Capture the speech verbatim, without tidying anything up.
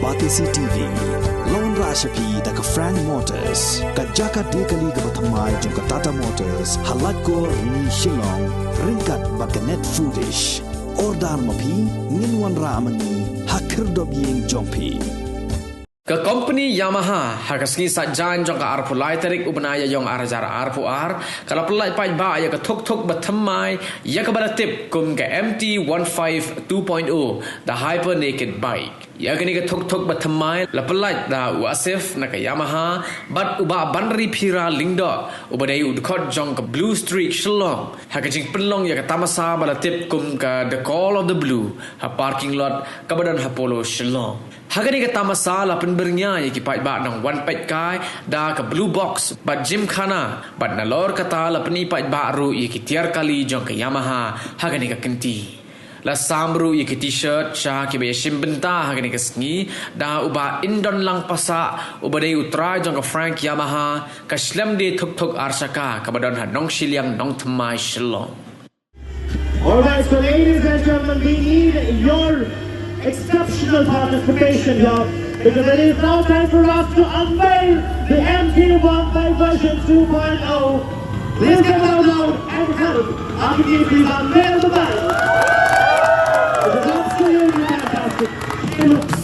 Batesi T V. La wanrah sha phi da ka Frank Motors, ka jaka die kali kaba thymmai jong ka Tata Motors, ha Laitkor Rni Shillong, ryngkat bad ka Net Foodish. Order ma phi, ngin wanrah ma ngi ha khyrdop ïing jong phi. Ka company Yamaha, ha ka sngi Saitjaiñ jong ka arphew lai tarik u bnai Ïaïong ar hajar arphew ar, ka la pyllait paidbah ïa ka thuk thuk ba thymmai, ïa kaba la tip kum ka M T one five two point oh, the Hyper Naked Bike. Ïa kane ka thuk thuk ba thymmai la pyllait da u Asif na ka Yamaha bad u Bah Banriphira Lyngdoh uba dei u dkhot jong ka Blue Streak Shillong, ha ka jingpynlong ïa ka tamasa ba la tip kum ka The Call of the Blue ha parking lot kaba don ha Polo Shillong. Ha kane ka tamasa la pynbyrngia ïa ki paidbah nongwan peit kai da ka Blue Box bad Gymkhana, bad nalor kata la pyni paidbah ruh ïa ki tiar kali jong ka Yamaha ha kane ka kynti. La sam ruh ïa ki T-shirt sha kiba ïashim bynta ha kane ka sngi da u Bah Indon Langpasah uba dei u trai jong ka Frank Yamaha, ka shlem die thuk thuk ar shaka kaba don ha Nongshiliang Nongthymmai Shillong. All right, so ladies and gentlemen, we need your exceptional participation here because it is now time for us to unveil the M T one five version two point oh. Please get loud, loud and help R T T please unveil the bike. It is absolutely fantastic. It looks